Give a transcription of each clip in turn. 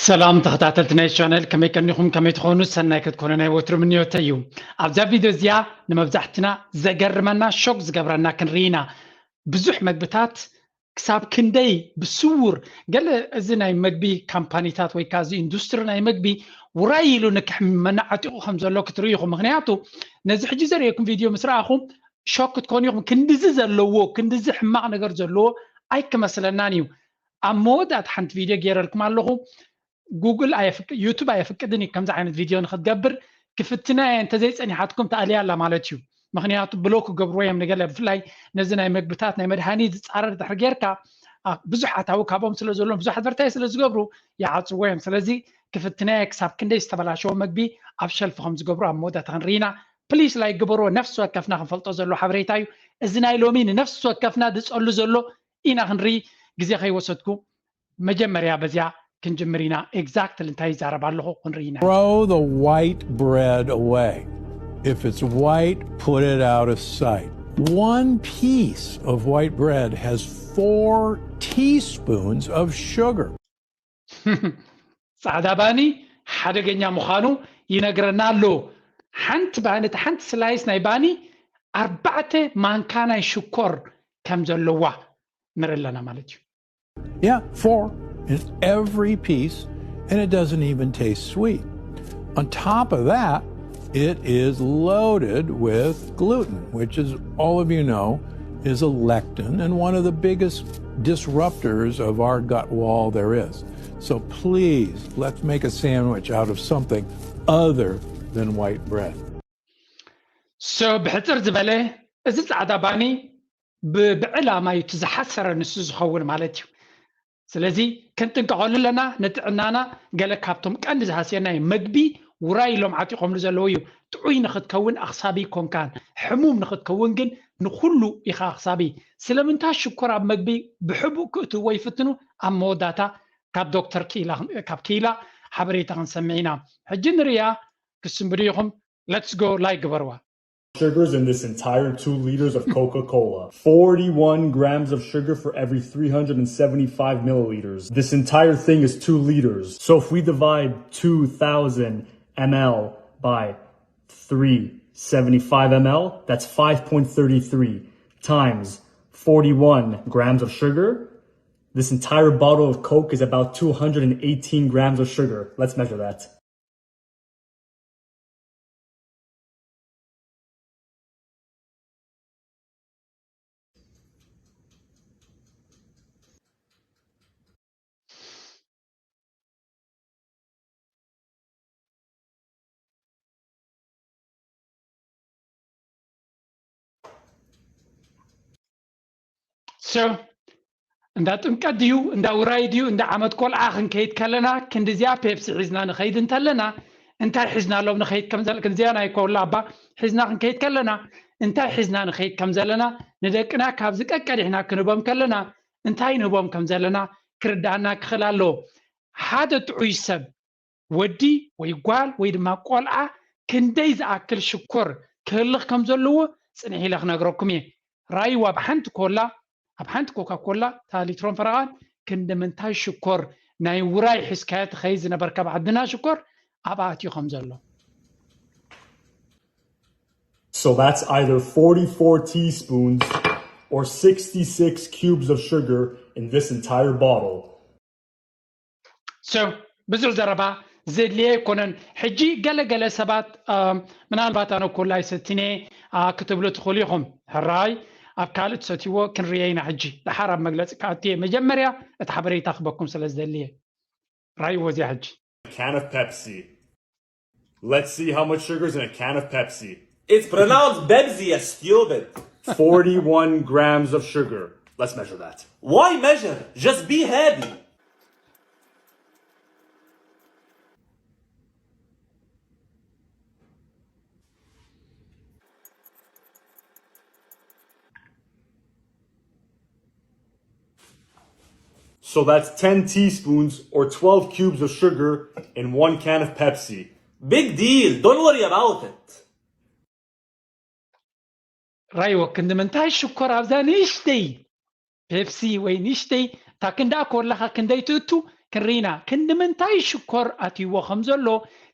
ሰላም ተኸታተልቲ ናይ ቻነል፣ ከመይ ቀኒኹም? ከመይ ትኾኑ? ሰናይ ክትኮኑ ናይ ወትሩ ምንዮተይ እዩ። ኣብዛ ቪድዮ እዚኣ ንመብዛሕትና ዘገርመና፣ ሾክ ዝገብረና ክንርኢ ኢና። ብዙሕ መግብታት ክሳብ ክንደይ ብስውር፣ ገለ እዚ ናይ መግቢ ካምፓኒታት ወይ ከዓ እዚ ኢንዱስትሪ ናይ መግቢ ውራይ ኢሉ ንክሕመና ዓጢቑ ከም ዘሎ ክትርእዩ ኢኹም። ምኽንያቱ ነዚ ሕጂ ዘርእየኩም ቪድዮ ምስ ረኣኹም ሾክ ክትኮኑ ኢኹም። ክንድዚ ዘለዎ፣ ክንድዚ ሕማቕ ነገር ዘለዎ ኣይክመስለናን እዩ። ኣብ መወዳእታ ሓንቲ ቪድዮ ገይረልኩም ኣለኹ። ጉግል ኣየፍቅ-፣ ዩቱብ ኣየፍቅድን እዩ ከምዚ ዓይነት ቪድዮ ንክትገብር። ክፍትና እየ፣ እንተዘይጸኒሓትኩም ተኣልያ ኣላ ማለት እዩ። ምኽንያቱ ብሎክ ክገብርዎ እዮም ንገለ፣ ብፍላይ ነዚ ናይ መግብታት ናይ መድሃኒት ዝጻረር ድሕሪ ጌርካ፣ ኣ፣ ብዙሕ ኣታዊ ካብኦም ስለ ዘለዎም፣ ብዙሕ ኣድቨርታይዝ ስለ ዝገብሩ ይዓጽዎ እዮም። ስለዚ ክፍትና እየ ክሳብ ክንደይ ዝተበላሸወ መግቢ ኣብ ሸልፍ ከም ዝገብሩ ኣብ መወዳእታ ክንርኢና። ፕሊስ ላይክ ግበርዎ፣ ነፍሲ ወከፍና ክንፈልጦ ዘሎ ሓበሬታ እዩ። እዚ ናይ ሎሚ ንነፍሲ ወከፍና ዝጸሉ ዘሎ ኢና ክንርኢ። ግዜ ከይወሰድኩ መጀመርያ በዚያ ክንጅምር ኢና። ኤግዛክትሊ እንታይ ይዛረብ ኣለኹ ክንርኢ ኢና። Throw the white bread away. If it's white, put it out of sight. One piece of white bread has four teaspoons of sugar. ጻዕዳ ባኒ ሓደገኛ ምዃኑ ይነግረና ኣሎ። ሓንቲ ባኒ፣ እቲ ሓንቲ ስላይስ ናይ ባኒ ኣርባዕተ ማንካ ናይ ሽኮር ከም ዘለዋ ንርኢ ኣለና ማለት እዩ። Yeah, four in every piece, and it doesn't even taste sweet. On top of that, it is loaded with gluten, which, as all of you know, is a lectin and one of the biggest disruptors of our gut wall there is. So please, let's make a sandwich out of something other than white bread. So ብሕጽር ዝበለ፣ እዚ ጻዕዳ ባኒ ብ-፣ ብዕላማ እዩ እቲ ዝሓሰረ ንሱ ዝኸውን ማለት እዩ። ስለዚ ክንጥንቀቐሉ ኣለና። ንጥዕናና ገለ ካብቶም ቀንዲ ዝሃስየናይ መግቢ ውራይ ኢሎም ዓጢቖምሉ ዘለዉ እዩ። ጥዑይ ንኽትከውን ኣኽሳቢ ኮንካን፣ ሕሙም ንኽትከውን ግን ንኹሉ ኢኻ ኣኽሳቢ። ስለምንታይ ሽኮር ኣብ መግቢ ብሕቡእ ክእትውዎ ይፍትኑ? ኣብ መወዳእታ ካብ ዶክተር ክኢላ፣ ካብ ክኢላ ሓበሬታ ክንሰምዕ ኢና። ሕጂ ንርያ፣ ክስንብዱ ኢኹም። Let's go, ላይክ ግበርዋ። Sugars in this entire two liters of Coca Cola. Forty-one grams of sugar for every three hundred seventy-five milliliters. This entire thing is two liters. So if we divide two thousand milliliters by three seventy-five milliliters, that's five point three three times forty-one grams of sugar. This entire bottle of Coke is about two hundred eighteen grams of sugar. Let's measure that. So እንዳ ጥምቀት ድዩ፣ እንዳ ውራይ ድዩ፣ እንዳ ዓመት ቆልዓ ክንከይድ ከለና ክንድዚኣ ፔፕሲ ሒዝና ንኸይድ እንተለና እንታይ ሒዝናሎም ንኸይድ ከም ዘለ-፣ ክንዚኣ ናይ ኮላ ኣባ ሒዝና ክንከይድ ከለና እንታይ ሒዝና ንኸይድ ከም ዘለና ንደቅና ካብዚ ቀቀዲሕና ክንህቦም ከለና እንታይ ንህቦም ከም ዘለና ክርዳኣና ክኽእል ኣለዎ። ሓደ ጥዑይ ሰብ ወዲ ወይ ጓል ወይ ድማ ቆልዓ ክንደይ ዝኣክል ሽኮር ክህልኽ ከም ዘለዎ ጽንሕ ኢለ ክነግረኩም እየ። ራይዋ ኣብ ሓንቲ ኮላ፣ ኣብ ሓንቲ ኮካ ኮላ፣ እታ ሊትሮን ፈረቓን ክንዲ ምንታይ ሽኮር ናይ ውራይ ሒዝካዮ ትኸይድ ዝነበርካ ኣብ ዓድና ሽኮር ኣብኣ ኣትዩ ከም ዘሎ። So that's either forty-four teaspoons or sixty-six cubes of sugar in this entire bottle. So ብዙሕ ዘረባ ዘድልየ ኣይኮነን። ሕጂ ገለ ገለ ሰባት፣ ኣም፣ ምናልባት ኣነ ኮላ ኣይሰትኔ፣ ኣ፣ ክትብሉ ትኽእሉ ኢኹም። ሕራይ ኣብ ካልእ ትሰትይዎ ክንርየ ኢና። ሕጂ ደሓር ኣብ መግለጺ ክኣቱ እየ። መጀመርያ እቲ ሓበሬታ ክበኩም ስለ ዝደሊ እየ። ራይዎ እዚኣ ሕጂ። Can of Pepsi. Let's see how much sugar is in a can of Pepsi. It's pronounced Bebzi, you stupid. Forty-one grams of sugar. Let's measure that. Why measure? Just be happy. So that's ten teaspoons or twelve cubes of sugar in one can of Pepsi. Big deal. Don't worry about it. ራይዎ ክንዲ ምንታይ ሽኮር ኣብዛ ንእሽተይ ፔፕሲ ወይ ንእሽተይ እታ ክንዳ ኮላኻ ክንደይ ትእቱ ክንርኢና ክንዲ ምንታይ ሽኮር ኣትይዎ ከም ዘሎ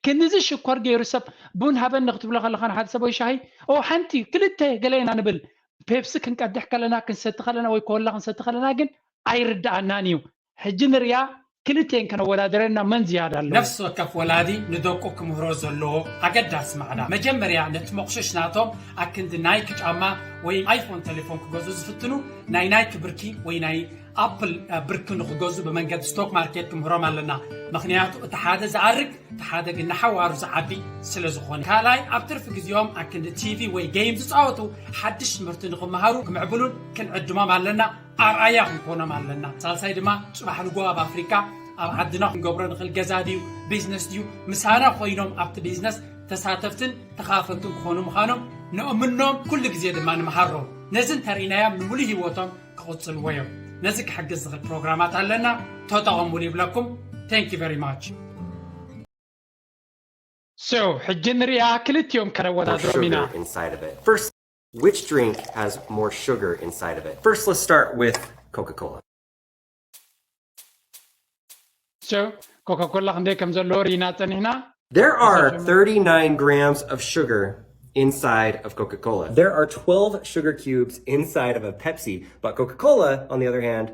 ክንድዚ ሽኮር ገይሩ ሰብ ቡን ሃበኒ ክትብሎ ከለኻ ንሓደ ሰብ ወይ ሻሂ ኦ ሓንቲ ክልተ ገለ ኢና ንብል ፔፕሲ ክንቀድሕ ከለና ክንሰቲ ከለና ወይ ኮላ ክንሰቲ ከለና ግን ኣይርድኣናን እዩ ሕጂ ንርያ ክልቴን ከነወዳደረና መን ዝያዳ ኣለዎ ነፍሲ ወከፍ ወላዲ ንደቁ ክምህሮ ዘለዎ ኣገዳሲ ማዕዳ መጀመርያ ነቲ መቑሸሽ ናቶም ኣክንዲ ናይክ ጫማ ወይ ኣይፎን ቴሌፎን ክገዝኡ ዝፍትኑ ናይ ናይክ ብርኪ ወይ ናይ ኣፕል ብርኪ ንክገዝኡ ብመንገዲ ስቶክ ማርኬት ክምህሮም ኣለና ምክንያቱ እቲ ሓደ ዝኣርግ እቲ ሓደ ግን ንሓዋሩ ዝዓቢ ስለ ዝኾነ ካልኣይ ኣብ ትርፊ ግዜኦም ኣክንዲ ቲቪ ወይ ጌም ዝፃወቱ ሓድሽ ትምህርቲ ንክመሃሩ ክምዕብሉን ክንዕድሞም ኣለና ኣርኣያ ክንኮኖም ኣለና። ሳልሳይ ድማ ፅባሕ ንጎ ኣብ ኣፍሪካ ኣብ ዓድና ክንገብሮ ንኽእል ገዛ ድዩ ቢዝነስ ድዩ ምሳና ኮይኖም ኣብቲ ቢዝነስ ተሳተፍትን ተኻፈልትን ክኾኑ ምዃኖም ንእምኖም ኩሉ ግዜ ድማ ንምሃሮም። ነዚ እንተርኢናዮም ንምሉእ ህይወቶም ክቕፅልዎ እዮም። ነዚ ክሕግዝ ዝኽእል ፕሮግራማት ኣለና ተጠቐሙሉ ይብለኩም። Thank you very much። So ሕጂ ንሪኣ ክልቲኦም ከነወዳድሮም ኢና። First, which drink has more sugar inside of it? First, let's start with Coca-Cola. So ኮካኮላ ክንደይ ከም ዘለዎ ርኢና ጸኒሕና። There are thirty-nine grams of sugar inside of Coca-Cola. There are twelve sugar cubes inside of a Pepsi, but Coca-Cola, on the other hand,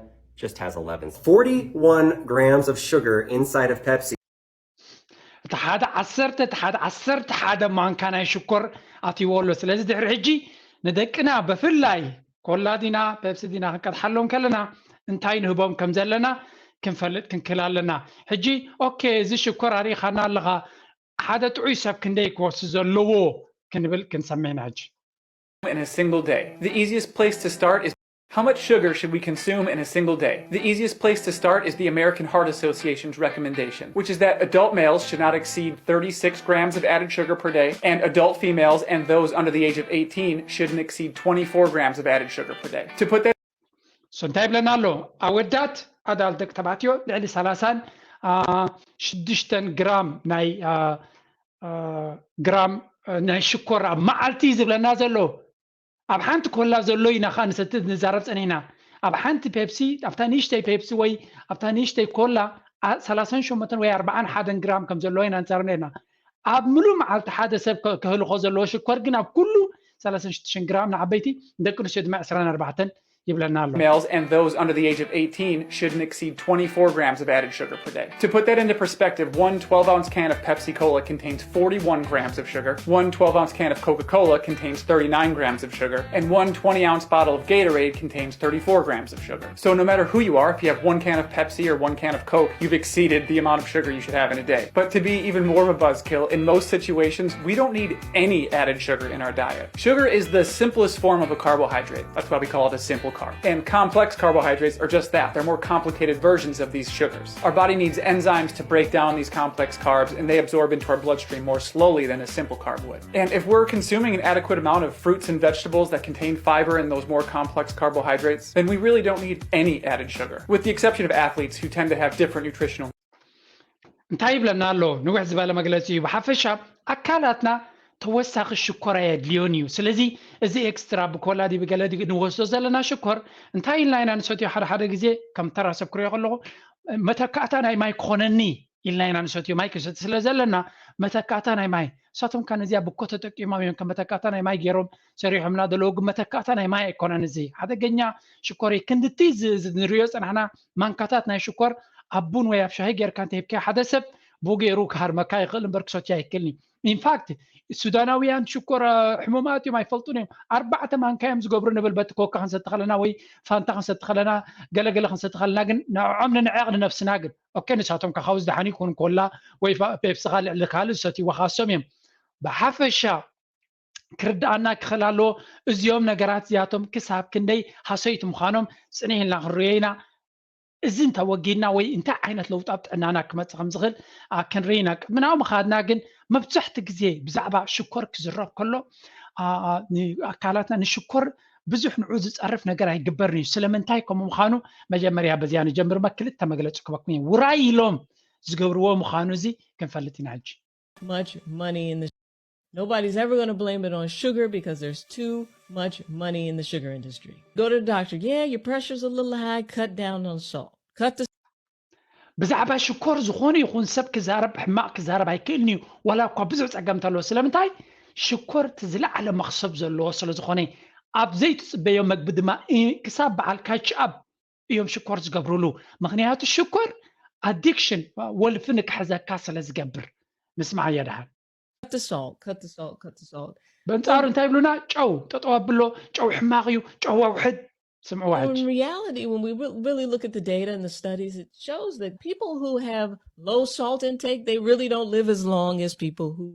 just has eleven. Forty-one grams of sugar inside of Pepsi. እቲ ሓደ ዓሰርተ እቲ ሓደ ዓሰርተ ሓደ ማንካ ናይ ሽኮር ኣትይዎ ኣሎ ስለዚ ድሕሪ ሕጂ ንደቅና ብፍላይ ኮላ ዲና ፔፕሲ ዲና ክንቀድሓሎም ከለና እንታይ ንህቦም ከም ዘለና ክንፈልጥ ክንክእል ኣለና ሕጂ ኦኬ እዚ ሽኮር ኣሪእኻና ኣለኻ ሓደ ጥዑይ ሰብ ክንደይ ክወስድ ዘለዎ ክንብል ክንሰምዕ ኢና ሕጂ in a single day. The easiest place to start is how much sugar should we consume in a single day? The easiest place to start is the American Heart Association's recommendation, which is that adult males should not exceed thirty-six grams of added sugar per day, and adult females and those under the age of eighteen shouldn't exceed twenty-four grams of added sugar per day. To put that so እንታይ ይብለና ኣሎ ኣወዳት ኣዳል ደቂ ተባዕትዮ ልዕሊ ሰላሳን ሽዱሽተን ግራም ናይ ግራም ናይ ሽኮር ኣብ መዓልቲ ዝብለና ዘሎ ኣብ ሓንቲ ኮላ ዘሎ ኢና ከዓ ንሰቲ ንዛረብ ፀኒሕና ኣብ ሓንቲ ፔፕሲ ኣብታ ንእሽተይ ፔፕሲ ወይ ኣብታ ንእሽተይ ኮላ ሰላሳን ሸሞንተን ወይ ኣርባዓን ሓደን ግራም ከም ዘለዎ ኢና ንዛረብ ነርና ኣብ ምሉእ መዓልቲ ሓደ ሰብ ከህልኾ ዘለዎ ሽኮር ግን ኣብ ኩሉ ሰላሳን ሽዱሽተን ግራም ንዓበይቲ ንደቂ ኣንስትዮ ድማ ዕስራን ኣርባዕተን ይብለና ኣሎ። Males and those under the age of eighteen shouldn't exceed twenty-four grams of added sugar per day. To put that into perspective, one twelve ounce can of Pepsi Cola contains forty-one grams of sugar, one twelve ounce can of Coca Cola contains thirty-nine grams of sugar, and one twenty ounce bottle of Gatorade contains thirty-four grams of sugar. So no matter who you are, if you have one can of Pepsi or one can of Coke, you've exceeded the amount of sugar you should have in a day. But to be even more of a buzzkill, in most situations, we don't need any added sugar in our diet. Sugar is the simplest form of a carbohydrate. That's why we call it a simple carb. And complex carbohydrates are just that. They're more complicated versions of these sugars. Our body needs enzymes to break down these complex carbs, and they absorb into our bloodstream more slowly than a simple carb would. And if we're consuming an adequate amount of fruits and vegetables that contain fiber and those more complex carbohydrates, then we really don't need any added sugar, with the exception of athletes who tend to have different nutritional እንታይ ይብለና ኣሎ ንውሕ ዝበለ መግለፂ እዩ ብሓፈሻ ኣካላትና ተወሳኺ ሽኮር ኣየድልዮን እዩ ስለዚ እዚ ኤክስትራ ብኮላ ዲቢ ገለ ንወስዶ ዘለና ሽኮር እንታይ ኢልና ኢና ንሰትዮ ሓደ ሓደ ግዜ ከም ተራ ሰብ ክሪኦ ከለኹ መተካእታ ናይ ማይ ክኾነኒ ኢልና ኢና ንሰትዮ ማይ ክሰቲ ስለ ዘለና መተካእታ ናይ ማይ ንሳቶም ከ ነዚኣ ብኮ ተጠቂሞም እዮም ከም መተካእታ ናይ ማይ ገይሮም ሰሪሖምና ዘለዉ ግን መተካእታ ናይ ማይ ኣይኮነን እዚ ሓደገኛ ሽኮር እዩ ክንድቲ ንሪኦ ፀናሕና ማንካታት ናይ ሽኮር ኣብ ቡን ወይ ኣብ ሻሂ ጌርካ እንተሂብካዮ ሓደ ሰብ ብኡ ገይሩ ክሃርመካ ይኽእል እምበር ክሰትዮ ኣይክእልን እዩ ኢንፋክት ሱዳናውያን ሽኮር ሕሙማት እዮም ኣይፈልጡን እዮም ኣርባዕተ ማንካ እዮም ዝገብሩ ንብል በቲ ኮካ ክንሰቲ ከለና ወይ ፋንታ ክንሰቲ ከለና ገለገለ ክንሰቲ ከለና ግን ንዕዖም ንንዕቕ ንነብስና ግን ኦኬ ንሳቶም ካኻዊ ዝደሓኑ ይኮኑ ኮላ ወይ ፔፕስኻ ልዕሊ ካልእ ዝሰትይዎ ካሶም እዮም ብሓፈሻ ክርድኣና ክኽእል ኣለዎ እዚኦም ነገራት እዚኣቶም ክሳብ ክንደይ ሃሰይቲ ምዃኖም ፅንሕ ኢልና ክንርእዮ ኢና እዚ እንተወጊድና ወይ እንታይ ዓይነት ለውጢ ኣብ ጥዕናና ክመፅእ ከም ዝኽእል ክንርኢ ኢና። ቅድሚ ናብኡ ምኻድና ግን መብዛሕቲ ግዜ ብዛዕባ ሽኮር ክዝረብ ከሎ ኣካላትና ንሽኮር ብዙሕ ንዑ ዝፀርፍ ነገር ኣይግበርን እዩ። ስለምንታይ ከምኡ ምዃኑ መጀመርያ በዚኣ ንጀምር እሞ ክልተ መግለፂ ክበኩም እየ። ውራይ ኢሎም ዝገብርዎ ምዃኑ እዚ ክንፈልጥ ኢና ሕጂ። much money in the Nobody's ever going to blame it on sugar because there's too much money in the sugar industry. Go to the doctor. Yeah, your pressure's a little high. Cut down on salt. Cut the. ብዛዕባ ሽኮር ዝኾነ ይኹን ሰብ ክዛረብ፣ ሕማቕ ክዛረብ ኣይክእልን እዩ፣ ዋላ እኳ ብዙሕ ጸገም እንተለዎ። ስለምንታይ? ሽኮር እቲ ዝለዓለ መኽሰብ ዘለዎ ስለ ዝኾነ፣ ኣብ ዘይትጽበዮ መግቢ ድማ እ-፣ ክሳብ በዓል ካች ኣፕ እዮም ሽኮር ዝገብሩሉ። ምኽንያቱ ሽኮር ኣዲክሽን፣ ወልፊ ንክሕዘካ ስለ ዝገብር። ንስማዓዮ ደሓን። Cut the salt, cut the salt, cut the salt. በንጻሩ እንታይ ይብሉና? ጨው ጠጠው ኣብሎ፣ ጨው ሕማቕ እዩ፣ ጨው ኣውሕድ። ስምዕዋ ሕጂ። In reality, when we re- really look at the data and the studies, it shows that people who have low salt intake, they really don't live as long as people who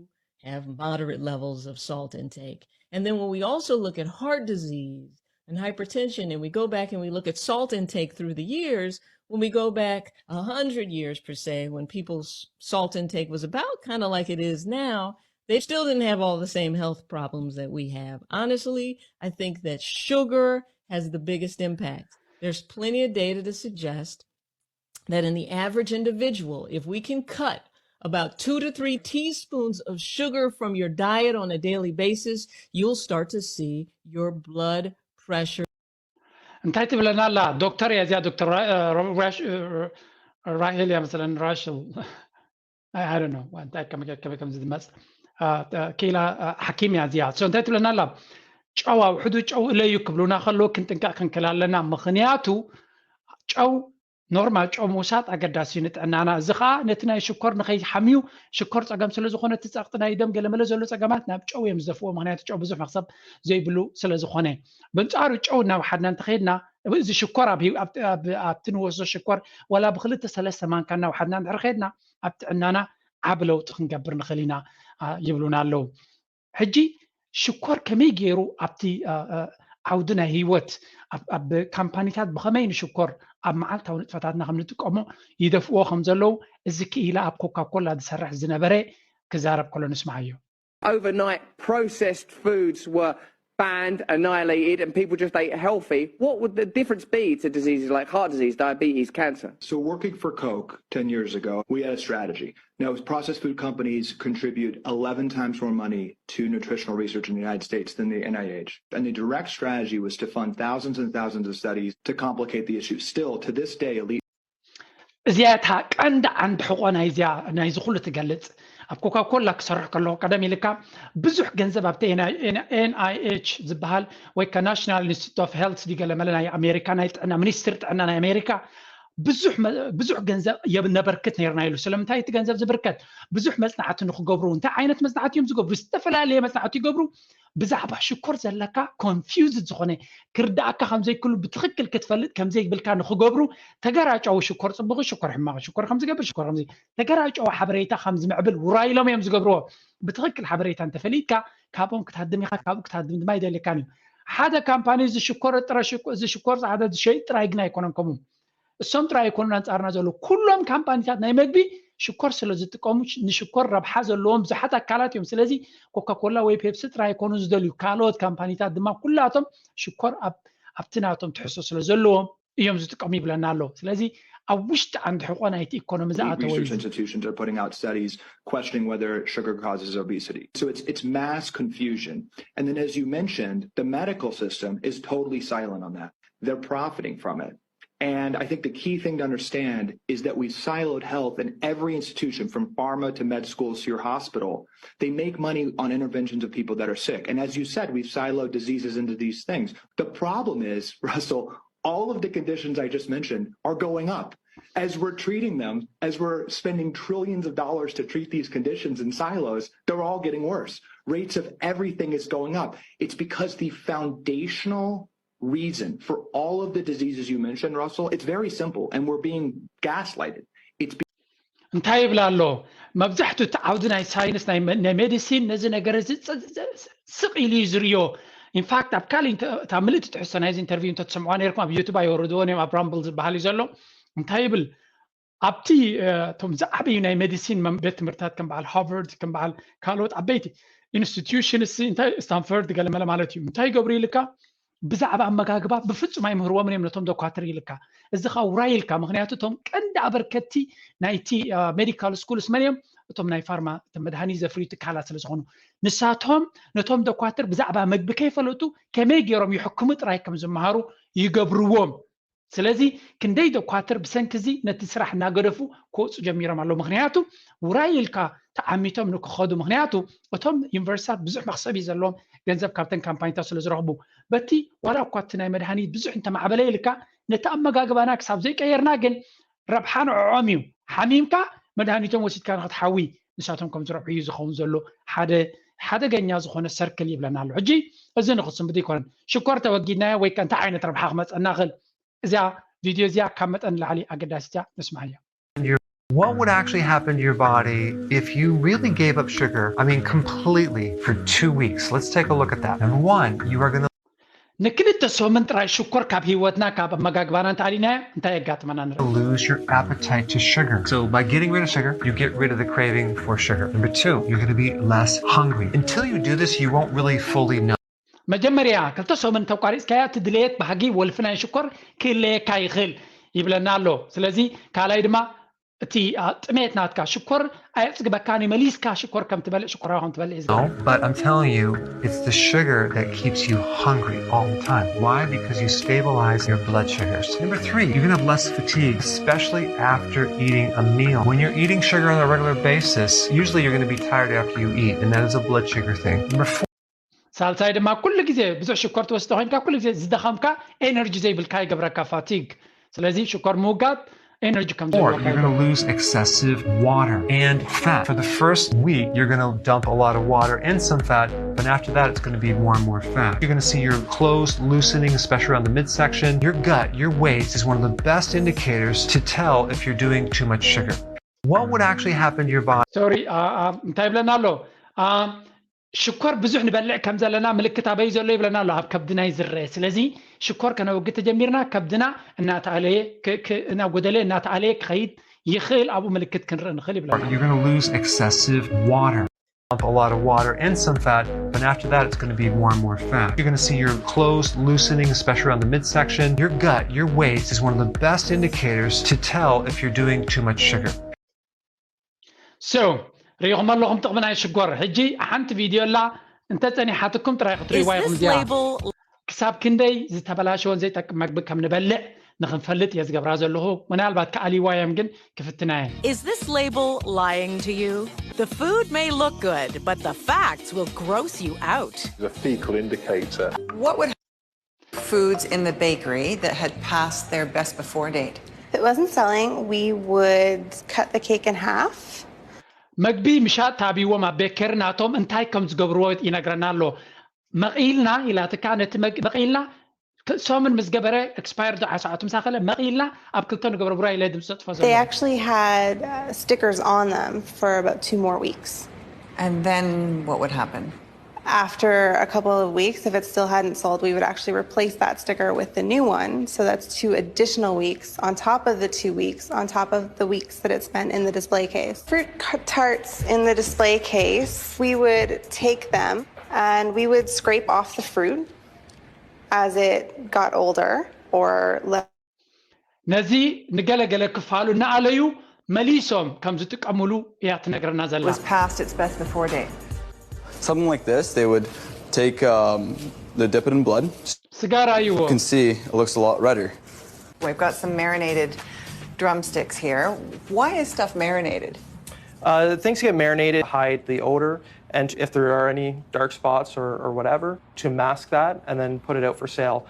have moderate levels of salt intake. And then when we also look at heart disease and hypertension, and we go back and we look at salt intake through the years, when we go back a hundred years per se, when people's salt intake was about kind of like it is now, they still didn't have all the same health problems that we have. Honestly, I think that sugar has the biggest impact. There's plenty of data to suggest that in the average individual, if we can cut about two to three teaspoons of sugar from your diet on a daily basis, you'll start to see your blood pressure. እንታይ ትብለና ኣላ? ዶክተር እያ እዚኣ፣ ዶክተር ራ- እ፣ ራሽ- እ፣ ራሄል እያ መሰለኒ፣ ራሽል። I don't know እንታይ ከም ከም ከምዚ ዝመጽ እ፣ እ፣ ኪላ እ፣ ሓኪም እያ እዚኣ። So እንታይ ትብለና ኣላ? ጨው ኣውሕዱ፣ ጨው እለዩ ክብሉና ከለዉ ክንጥንቀቕ ክንክእል ኣለና። ምኽንያቱ ጨው፣ ኖርማል ጨው ምውሳድ ኣገዳሲ እዩ ንጥዕናና። እዚ ኸኣ ነቲ ናይ ሽኮር ንኸይሓምዩ፣ ሽኮር ጸገም ስለ ዝኾነ፣ እቲ ጸቕጢ ናይ ደም ገለመለ ዘሎ ጸገማት ናብ ጨው እዮም ዝደፍእዎ። ምኽንያቱ ጨው ብዙሕ መኽሰብ ዘይብሉ ስለ ዝኾነ። በንጻሩ ጨው እናወሓድና እንተኸድና፣ እዚ ሽኮር ኣብ ህይወ- ኣብ- ኣብ- ኣብቲ ንወስዶ ሽኮር ዋላ ብክልተ ሰለስተ ማንካ እናወሓድና እንድሕር ከድና፣ ኣብ ጥዕናና ዓቢ ለውጢ ክንገብር ንኽእል ኢና፣ ኣ፣ ይብሉና ኣለዉ። ሕጂ ሽኮር ከመይ ገይሩ ኣብቲ፣ ኣ፣ ኣ፣ ዓውዲ ናይ ህይወት፣ ኣብ- ኣብ ካምፓኒታት ብኸመይ ንሽኮር ኣብ መዓልታዊ ንጥፈታትና ከም ንጥቀሞ ይደፍእዎ ከም ዘለዉ፣ እዚ ክኢላ ኣብ ኮካ ኮላ ዝሰርሕ ዝነበረ ክዛረብ ከሎ ንስምዓዮ። Overnight, processed foods were banned, annihilated, and people just ate healthy. What would the difference be to diseases like heart disease, diabetes, cancer? So, working for Coke ten years ago, we had a strategy. Now, processed food companies contribute eleven times more money to nutritional research in the United States than the N I H. And the direct strategy was to fund thousands and thousands of studies to complicate the issue. Still, to this day, elite እዚኣ እታ ቀንዲ ዓንዲ ሕቆ ናይዚኣ ናይዚ ኩሉ ትገልጽ። ኣብ ኮካ ኮላ ክሰርሕ ከለኹ ቀደም ኢልካ ብዙሕ ገንዘብ ኣብቲ ኤን ኣይ ኤች ዝበሃል ወይ ከ ናሽናል ኢንስቲትዩት ኦፍ ሄልት ድዩ ገለ መለ ናይ ኣሜሪካ፣ ናይ ጥዕና፣ ሚኒስትሪ ጥዕና ናይ ኣሜሪካ ብዙሕ መ- ብዙሕ ገንዘብ የብ- ነበርክት ነርና ኢሉ። ስለምንታይ እቲ ገንዘብ ዝብርከት? ብዙሕ መጽናዕቲ ንክገብሩ። እንታይ ዓይነት መጽናዕቲ እዮም ዝገብሩ? ዝተፈላለየ መጽናዕቲ ይገብሩ። ብዛዕባ ሽኮር ዘለካ ኮንፊውዝድ ዝኾነ፣ ክርዳእካ ከም ዘይክሉ፣ ብትኽክል ክትፈልጥ ከም ዘይብልካ ንክገብሩ፣ ተገራጨዊ። ሽኮር ጽቡቕ፣ ሽኮር ሕማቕ፣ ሽኮር ከም ዝገብር፣ ሽኮር ከም ዘይ- ተገራጨዊ ሓበሬታ ከም ዝምዕብል ውራይ ኢሎም እዮም ዝገብርዎ። ብትኽክል ሓበሬታ እንተፈሊጥካ፣ ካብኦም ክትሃድም ኢኻ፣ ካብኡ ክትሃድም ድማ ኣይደልየካን እዩ። ሓደ ካምፓኒ እዚ ሽኮር ጥረ ሽኮ- እዚ ሽኮር ጻዕዳ ዝሸይጥ ጥራይ ግን ኣይኮነን ከምኡ። እሶም ጥራይ ኣይኮኑን ኣንጻርና ዘለዉ። ኩሎም ካምፓኒታት ናይ መግቢ ሽኮር ስለ ዝጥቀሙ፣ ንሽኮር ረብሓ ዘለዎም ብዙሓት ኣካላት እዮም። ስለዚ ኮካ ኮላ ወይ ፔፕሲ ጥራይ ኣይኮኑን ዝደልዩ። ካልኦት ካምፓኒታት ድማ ኩላቶም ሽኮር ኣብ- ኣብቲ ናቶም ትሕዝቶ ስለ ዘለዎም እዮም ዝጥቀሙ ይብለና ኣሎ። ስለዚ ኣብ ውሽጢ ዓንዲ ሕቆ ናይቲ ኢኮኖሚ Elite ዝኣተወ እዩ። research institutions are putting out studies questioning whether sugar causes obesity. So it's it's mass confusion. And then, as you mentioned, the medical system is totally silent on that. They're profiting from it. And I think the key thing to understand is that we've siloed health in every institution, from pharma to med schools to your hospital. They make money on interventions of people that are sick. And as you said, we've siloed diseases into these things. The problem is, Russell, all of the conditions I just mentioned are going up. As we're treating them, as we're spending trillions of dollars to treat these conditions in silos, they're all getting worse. Rates of everything is going up. It's because the foundational reason for all of the diseases you mentioned, Russell, it's very simple, and we're being gaslighted. It's እንታይ ይብል ኣሎ? መብዛሕትኡ እቲ ዓውዲ ናይ ሳይንስ፣ ናይ መ- ናይ ሜዲሲን ነዚ ነገር እዚ ፅ- ፅ- ስቕ ኢሉ እዩ ዝርእዮ። ኢንፋክት ኣብ ካልእ ኢንተ- እታ ምልእቲ ትሕዝቶ ናይዚ ኢንተርቪው እንተትሰምዕዋ ነርኩም፣ ኣብ ዩቱብ ኣይወርድዎን እዮም፣ ኣብ ራምብል ዝበሃል እዩ ዘሎ። እንታይ ይብል? ኣብቲ እ፣ እቶም ዝዓበዩ ናይ ሜዲሲን መም- ቤት ትምህርትታት ከም በዓል ሃርቨርድ፣ ከም በዓል ካልኦት ዓበይቲ ኢንስቲትዩሽንስ፣ እንታይ፣ ስታንፈርድ ገለመለ ማለት እዩ፣ እንታይ ይገብሩ ኢልካ? ብዛዕባ ኣመጋግባ ብፍጹም ኣይምህርዎምን እዮም ነቶም ዶኳትር ኢልካ። እዚ ኸኣ ውራይ ኢልካ፣ ምኽንያቱ እቶም ቀንዲ ኣበርከቲ ናይቲ ሜዲካል ስኩልስ መን እዮም? እቶም ናይ ፋርማ፣ እቲ መድሃኒት ዘፍርዩ ትካላት ስለ ዝኾኑ፣ ንሳቶም ነቶም ዶኳትር ብዛዕባ መግቢ ከይፈለጡ ከመይ ገይሮም ይሕክሙ ጥራይ ከም ዝመሃሩ ይገብርዎም። ስለዚ ክንደይ ደኳትር ብሰንኪ እዚ ነቲ ስራሕ እናገደፉ ክወፁ ጀሚሮም ኣለዉ። ምክንያቱ ውራይ ኢልካ ተዓሚቶም ንክኸዱ፣ ምክንያቱ እቶም ዩኒቨርሲታት ብዙሕ መክሰብ እዩ ዘለዎም፣ ገንዘብ ካብተን ካምፓኒታት ስለ ዝረኽቡ። በቲ ዋላ እኳ እቲ ናይ መድሃኒት ብዙሕ እንተማዕበለ ኢልካ ነቲ ኣመጋግባና ክሳብ ዘይቀየርና ግን ረብሓ ንዕኦም እዩ። ሓሚምካ መድሃኒቶም ወሲድካ ንክትሓዊ ንሳቶም ከም ዝረብሑ እዩ ዝኸውን ዘሎ ሓደ ሓደገኛ ዝኾነ ሰርክል ይብለና ኣሎ። ሕጂ እዚ ንክስንብዱ ይኮነን ሽኮር ተወጊድናዮ ወይ ከ እንታይ ዓይነት ረብሓ ክመፀና ክእል? እዚኣ ቪድዮ እዚኣ ካብ መጠን ንላዕሊ ኣገዳሲት እያ፣ ንስምዓያ። What would actually happen to your body if you really gave up sugar? I mean, completely for two weeks. Let's take a look at that. Number one, you are going to ንክልተ ሰሙን ጥራይ ሽኮር ካብ ህይወትና ካብ ኣመጋግባና እንተኣሊናዮ እንታይ የጋጥመና ንርኢ። lose your appetite to sugar. So by getting rid of sugar, you get rid of the craving for sugar. Number two, you're going to be less hungry. Until you do this, you won't really fully know. መጀመርያ ክልተ ሰሙን እንተቋሪፅካያ እቲ ድሌት ባህጊ ወልፊ ናይ ሽኮር ክህለየካ ይኽእል ይብለና ኣሎ። ስለዚ ካልኣይ ድማ እቲ ጥሜት ናትካ ሽኮር ኣየፅግበካን እዩ፣ መሊስካ ሽኮር ከም ትበልዕ ሽኮራዊ ከም ትበልዕ እዩ ዝገብር። But I'm telling you, it's the sugar that keeps you hungry all the time. Why? Because you stabilize your blood sugars. Number three, you're gonna have less fatigue, especially after eating a meal. When you're eating sugar on a regular basis, usually you're gonna be tired after you eat, and that is a blood sugar thing. Number four, ሳልሳይ ድማ ኩሉ ግዜ ብዙሕ ሽኮር ትወስድ ኮይንካ ኩሉ ግዜ ዝደኸምካ፣ ኤነርጂ ዘይብልካ ይገብረካ፣ ፋቲግ። ስለዚ ሽኮር ምውጋድ ኤነርጂ ከም Four, ዘለካ you're going to lose excessive water and fat. For the first week, you're going to dump a lot of water and some fat, but after that, it's going to be more and more fat. You're going to see your clothes loosening, especially around the midsection. Your gut, your waist, is one of the best indicators to tell if you're doing too much sugar. What would actually happen to your body? ሶሪ እንታይ ይብለና ኣሎ? ሽኮር ብዙሕ ንበልዕ ከም ዘለና ምልክት ኣበይ ዘሎ ይብለና ኣሎ? ኣብ ከብድና እዩ ዝረአ። ስለዚ ሽኮር ከነወግድ ተጀሚርና ከብድና እናተኣለየ እናጎደለ እናተኣለየ ክኸይድ ይኽእል፣ ኣብኡ ምልክት ክንርኢ ንኽእል ይብለና። You're going to lose excessive water. Dump a lot of water and some fat, but after that, it's going to be more and more fat. You're going to see your clothes loosening, especially around the midsection. Your gut, your waist, is one of the best indicators to tell if you're doing too much sugar. So ርኢኹም ኣለኹም ጥቕሚ ናይ ሽኮር። ሕጂ ሓንቲ ቪድዮ ኣላ፣ እንተፀኒሓትኩም ጥራይ ክትርእይዋ ኢኹም እዚኣ። ክሳብ ክንደይ ዝተበላሸወን ዘይጠቅም መግቢ ከም ንበልዕ ንክንፈልጥ እየ ዝገብራ ዘለኹ። ምናልባት ክኣልይዋ እዮም ግን ክፍትና እየ። Is this label lying to you? The food may look good, but the facts will gross you out. The fecal indicator. What would foods in the bakery that had passed their best before date? If it wasn't selling, we would cut the cake in half. መግቢ ምሻጥ ታቢዎም ኣብ ቤከሪ ናቶም እንታይ ከም ዝገብርዎ ይነግረና ኣሎ። መቒልና ኢላትካ ነቲ መቒልና ሰሙን ምስ ገበረ ኤክስፓየር ዶ ዓሳዓቱ ምስ ኣኸለ መቒልና ኣብ ክልተ ንገብሮ ብራይ ኢለ ድምፂ ዘጥፎ ዘሎ። They actually had uh, stickers on them for about two more weeks. And then what would happen? After a couple of weeks, if it still hadn't sold, we would actually replace that sticker with the new one. So that's two additional weeks on top of the two weeks, on top of the weeks that it spent in the display case. Fruit tarts in the display case, we would take them and we would scrape off the fruit as it got older or less. ነዚ ንገለገለ ክፋሉ እናኣለዩ መሊሶም ከም ዝጥቀምሉ እያ ትነግረና ዘላ። Was past its best before date. Something like this, they would take um, the dip it in blood. ስጋራ እዩ። You can see it looks a lot redder. We've got some marinated drumsticks here. Why is stuff marinated? Uh, things get marinated, hide the odor, and if there are any dark spots or, or whatever, to mask that and then put it out for sale.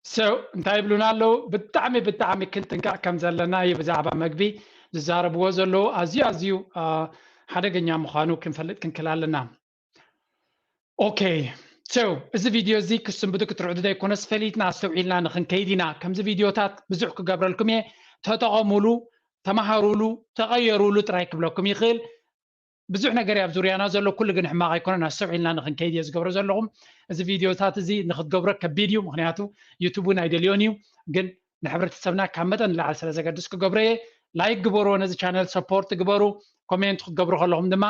So እንታይ ይብሉና ኣለዉ? ብጣዕሚ ብጣዕሚ ክንጥንቀቕ ከም ዘለና እዩ ብዛዕባ መግቢ ዝዛረብዎ ዘለዉ። ኣዝዩ ኣዝዩ ሓደገኛ ምዃኑ ክንፈልጥ ክንክል ኣለና። ኦኬ፣ so እዚ ቪድዮ እዚ ክስንብዱ ክትርዕዱ ዘይኮነስ ፈሊጥና ኣስተውዒልና ንክንከይድ ኢና። ከምዚ ቪድዮታት ብዙሕ ክገብረልኩም እየ። ተጠቐሙሉ፣ ተመሃሩሉ፣ ተቐየሩሉ ጥራይ ክብለኩም ይኽእል። ብዙሕ ነገር ኣብ ዙርያና ዘሎ ኩሉ ግን ሕማቕ ኣይኮነን። ኣስተውዒልና ንክንከይድ እየ ዝገብሮ ዘለኹም። እዚ ቪድዮታት እዚ ንክትገብሮ ከቢድ እዩ፣ ምክንያቱ ዩቱብ እውን ኣይደልዮን እዩ። ግን ንሕብረተሰብና ካብ መጠን ንላዕሊ ስለ ዘገድስ ክገብሮ እየ። ላይክ ግበርዎ፣ ነዚ ቻነል ሰፖርት ግበሩ። ኮሜንት ክትገብሩ ከለኹም ድማ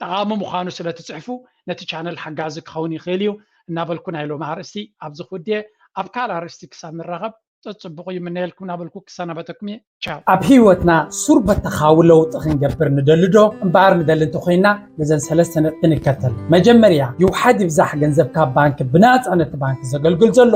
ጠቓሚ ምዃኑ ስለ ትፅሕፉ ነቲ ቻነል ሓጋዚ ክኸውን ይኽእል እዩ እናበልኩ ናይ ሎሚ ኣርእስቲ ኣብዚ ክውድየ። ኣብ ካልእ ኣርእስቲ ክሳብ ንራኸብ ተፅብቑ ይምነየልኩም እናበልኩ ክሰናበተኩም እየ። ቻው። ኣብ ህይወትና ሱር በተኻዊ ለውጢ ክንገብር ንደሊ ዶ? እምበኣር ንደሊ እንተኾይና ነዘን ሰለስተ ነጥቢ ንከተል። መጀመርያ ይውሓድ ይብዛሕ ገንዘብ ካብ ባንክ ብናፃ ነቲ ባንክ ዘገልግል ዘሎ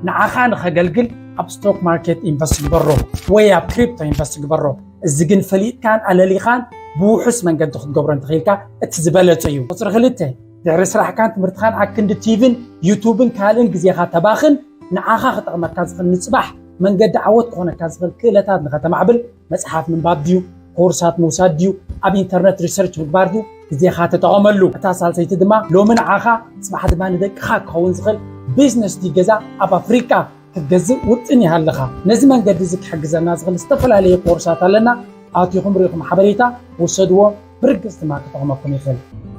ንዓኻ ንኸገልግል ኣብ ስቶክ ማርኬት ኢንቨስት ግበሮ ወይ ኣብ ክሪፕቶ ኢንቨስት ግበሮ። እዚ ግን ፈሊጥካን ኣለሊኻን ብውሑስ መንገዲ ክትገብሮ እንተኽኢልካ እቲ ዝበለጸ እዩ። ቁፅሪ ክልተ፣ ድሕሪ ስራሕካን ትምህርትኻን ኣክንዲ ቲቪን ዩቱብን ካልእን ግዜኻ ተባኽን። ንዓኻ ክጠቕመካ ዝኽእል ንፅባሕ መንገዲ ዓወት ክኾነካ ዝኽእል ክእለታት ንኸተማዕብል መፅሓፍ ምንባብ ድዩ፣ ኮርሳት ምውሳድ ድዩ፣ ኣብ ኢንተርነት ሪሰርች ምግባር ድዩ፣ ግዜኻ ተጠቐመሉ። እታ ሳልሰይቲ ድማ ሎሚ ንዓኻ ፅባሕ ድማ ንደቅኻ ክኸውን ዝኽእል ቢዝነስ ድዩ ገዛ ኣብ ኣፍሪቃ ክትገዝእ ውጥን ይሃለኻ። ነዚ መንገዲ እዚ ክሕግዘና ዝኽእል ዝተፈላለየ ኮርሳት ኣለና። ኣቲኹም ርኢኹም ሓበሬታ ውሰድዎ፣ ብርግፅ ድማ ክጠቕመኩም ይኽእል።